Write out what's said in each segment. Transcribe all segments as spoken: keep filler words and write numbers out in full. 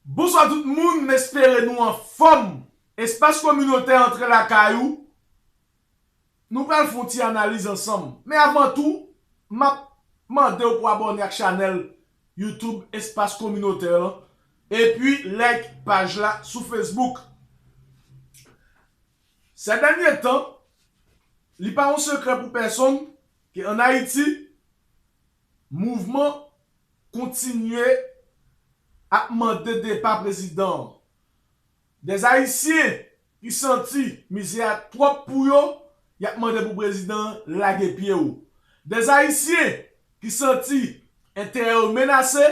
Bonswa tout moun, m espere nou anfòm. Espas kominotè antre lakay ou. Nou pral fè yon ti analiz ansanm. Men avan tou, m ap mande w pou abòne ak chanèl YouTube Espas Kominotè lan, epi like paj la sou Facebook. Sè dènye tan, li pa yon sekrè pou pèsonn ke ann Ayiti, mouvman kontinye ap mande depa prezidan an. Dèzayisyen ki santi mizè a twòp pou yo, y ap mande pou prezidan an lage pye w. Dèzayisyen ki santi enterè yo menase,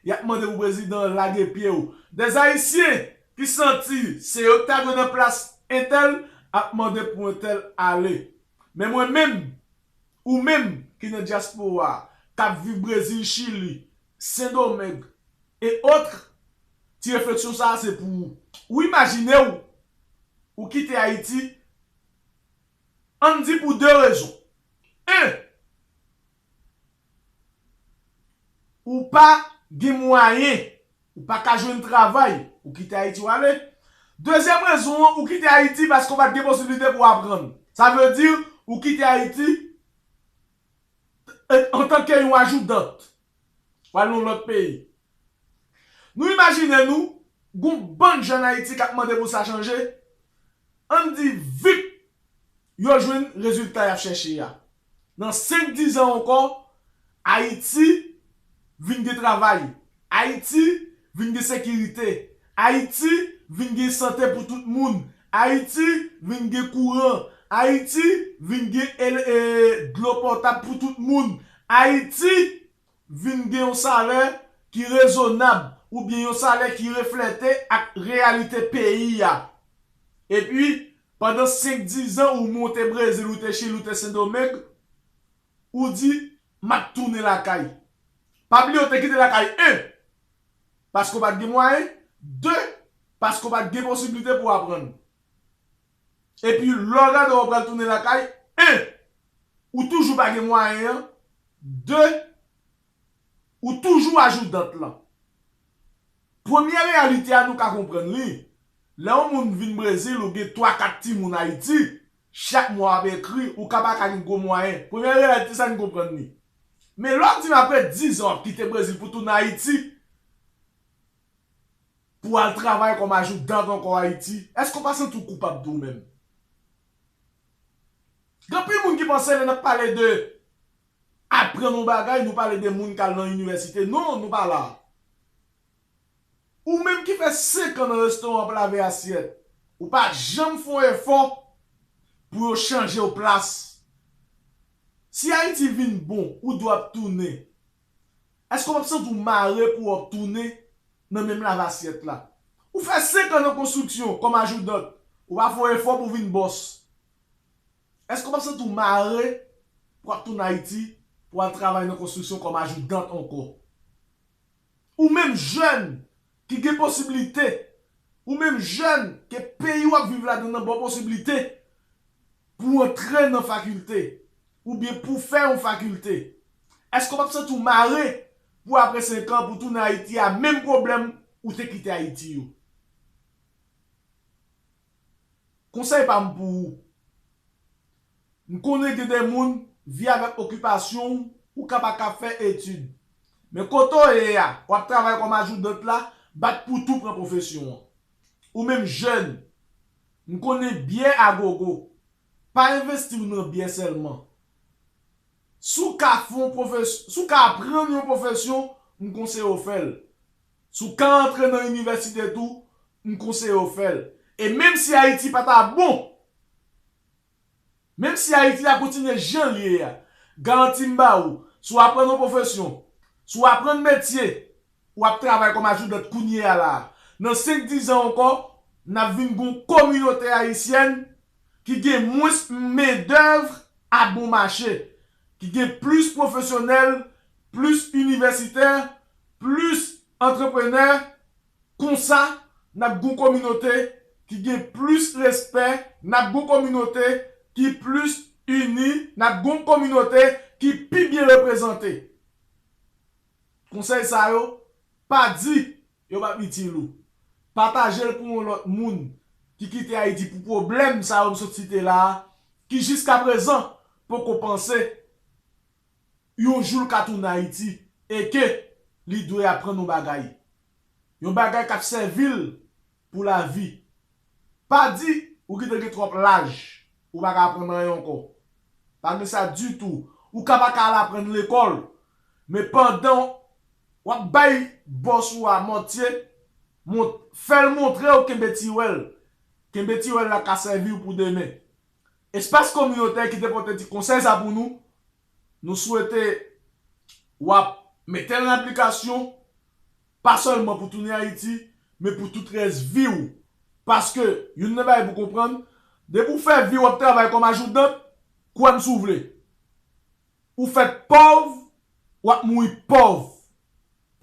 y ap mande pou prezidan an lage pye w. Dèzayisyen ki santi se yo ki ta dwe nan plas entèl ap mande pou entèl ale. Men mwen menm, ou menm ki nan dyaspora a, k ap viv Brezil, Chili, Sendomeng, e otre, ti refleksyon sa a se pou ou. Ou imajine w, ou kite Ayiti, ann di pou de rezon. En, ou pa gen mwayen, ou pa ka jwenn travay, ou kite Ayiti w ale. Dezyèm rezon an, ou kite Ayiti paske w pa t gen posiblite pou w aprann. Sa vle di, ou kite Ayiti, e, antanke yon ajoudan, w al nan lòt peyi. Nou imajine nou, gon bann jèn Ayiti k ap mande pou sa chanje. Ann di vit yo jwenn rezilta y ap chèche a. Nan senk dizan ankò, Ayiti vin gen travay. Ayiti vin gen sekirite. Ayiti vin gen sante pou tout moun. Ayiti vin gen kouran. Ayiti vin gen ele-, e, dlo potab pou tout moun. Ayiti vin gen yon salè ki rezonab oubyen yon salè ki reflete ak reyalite peyi a. Epi, pandan senk dizan ou monte Brezil, ou te Chili, ou te Sendomeng, ou di, "M ap tounen lakay." Pa bliye ou te kite lakay, en, paske w pa t gen mwayen, de, paske w pa t gen posiblite pou w aprann. Epi lè w gade w pral tounen lakay, en, ou toujou pa gen mwayen an, de, ou toujou ajoudan lan. Premye reyalite a nou ka konprann li, lè yon moun vin Brezil ou gen twa kat timoun Ayiti, chak mwa w ap ekri, ou ka pa ka gen gwo mwayen. Premye reyalite sa n konprann li. Men lè w di m apre dizan w ap kite Brezil pou tounen Ayiti, pou al travay kòm ajoudan ankò Ayiti, èske w pa santi w koupab tou menm? Gen anpil moun ki panse lè n ap pale de aprann yon bagay, nou pale de moun k al nan inivèsite. Non, nou pa la. Ou menm ki fè senk an nan restoran ap lave asyèt, ou pa janm fè yon efò pou yo chanje w plas. Si Ayiti vin bon, ou dwe ap tounen. Èske w p ap santi w mare pou w ap tounen nan menm lave asyèt la? Ou fè senk an nan konstriksyon kòm ajoudan, ou pa fè yon efò pou w vin bòs. Èske w p ap santi w mare pou w ap tounen Ayiti, pou w al travay nan konstriksyon kòm ajoudan ankò? Ou menm jèn ki gen posiblite, ou menm jèn ke peyi w ap viv ladan nan ba w posiblite pou w antre nan fakilte, oubyen pou w fè yon fakilte, èske w p ap santi w mare pou apre senk an, pou w tounen Ayiti a menm pwoblèm ou te kite Ayiti yo? Konsèy pa m pou ou. M konnen gen de moun, vi avèk okipasyon w, ou ka pa ka fè etid. Men kote w ye a, w ap travay kòm ajoudan la, bat pou tou pran pwofesyon an. Ou menm jèn, m konnen byè a gogo. Pa envesti w nan byè sèlman. Si w ka fè yon pwofes-, si w ka aprann yon pwofesyon, m konseye w fè l. Si w ka antre nan inivèsite tou, m konseye w fè l. E menm si Ayiti pa ta bon, menm si Ayiti a kontinye jan l ye a, garanti m ba ou, si w aprann yon pwofesyon, si w aprann metye, w ap travay kòm ajoudan kounye a la a. Nan senk dizan ankò, n ap vin gen yon kominote ayisyèn ki gen mwens mendèv a bon mache, ki gen plis pwofesyonèl, plis inivèsitè, plis antreprenè. Konsa, n ap gen yon kominote ki gen plis respè, n ap gen yon kominote ki plis ini, n ap gen yon kominote ki pi byen reprezante. Konsèy sa yo, pa di yo p ap itil ou. Pataje l pou yon lòt moun ki kite Ayiti pou pwoblèm sa yo m sot site la a, ki jiskaprezan poko panse yon jou l ka tounen Ayiti e ke li dwe aprann yon bagay. Yon bagay k ap sèvi l pou lavi. Pa di ou gentan gen twòp laj, ou pa ka aprann anyen ankò. Pa gen sa ditou. Ou ka pa ka al aprann lekòl, men pandan w ap bay bòs ou a mantye, mont, fè l montre w kenbe tiwèl. Kenbe tiwèl la ka sèvi w pou demen. Espas Kominote ki te pote ti konsèy sa pou nou, nou swete w ap mete l an aplikasyon, pa sèlman pou tounen Ayiti, men pou tout rès vi w. Paske, youn nan bagay pou konprann, depi w fè vi w ap travay kòm ajoudan, kwè m si w vle. Ou fèt pòv, w ap mouri pòv.